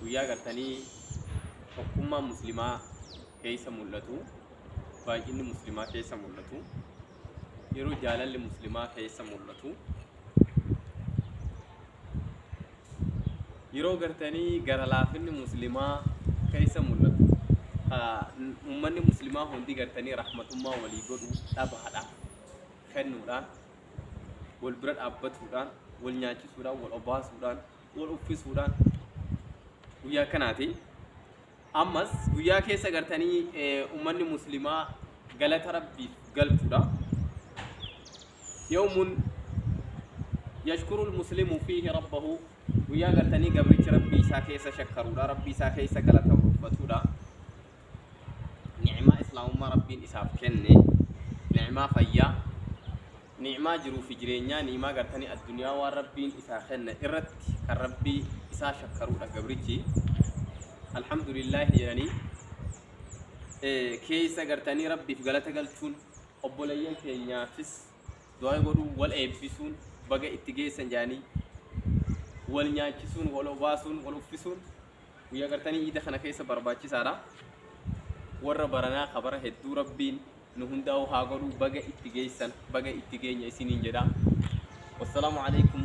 Guyyaa gartanii tokkummaan muslimaa keessa mul'atu, baay'inni muslimaa keessa mul'atu, yeroo jaalalli muslimaa keessa mul'atu, yeroo gartanii gara laafinni muslimaa keessa mul'atu, ummanni muslimaa hundi gartanii rahmatummaa walii godhu dhabaadhaaf kennuudhaan, wal bira dhaabbatuudhaan, wal nyaachisuudhaan, wal obaasuudhaan, wal uffisuudhaan guyyaa akkanaati. Ammas guyyaa keessa gartanii ummanni muslimaa galata Rabbiif galchuudha. Yawmun yashkurul muslimu fiihi rabbahu guyyaa gartanii gabrichi Rabbii isaa keessa shakkaruudha, Rabbii isaa keessa galatoomfatuudha. Ni'maa islaamummaa Rabbiin isaaf kenne, ni'maa fayyaa, ni'maa jiruu fi jireenyaa, ni'maa gartanii addunyaa waan Rabbiin isaa kenne irratti kan Rabbii isaa shakkaruudha gabrichi. Alhamdulillaahi jedhanii keessa gartanii Rabbiif galata galchuun obboleeyyan keenyaafis du'aa godhuu, wal eebbisuun, baga itti geessan jedhanii wal nyaachisuun, wal obaasuun, wal uffisuun guyyaa gartanii iida kana keessa barbaachisaadha. Warra baranaa kabara hedduu Rabbiin nu hundaa'u haa godhu. Baga itti geessan, baga itti geenya isiniin jedha. Wassalaamu alaikum.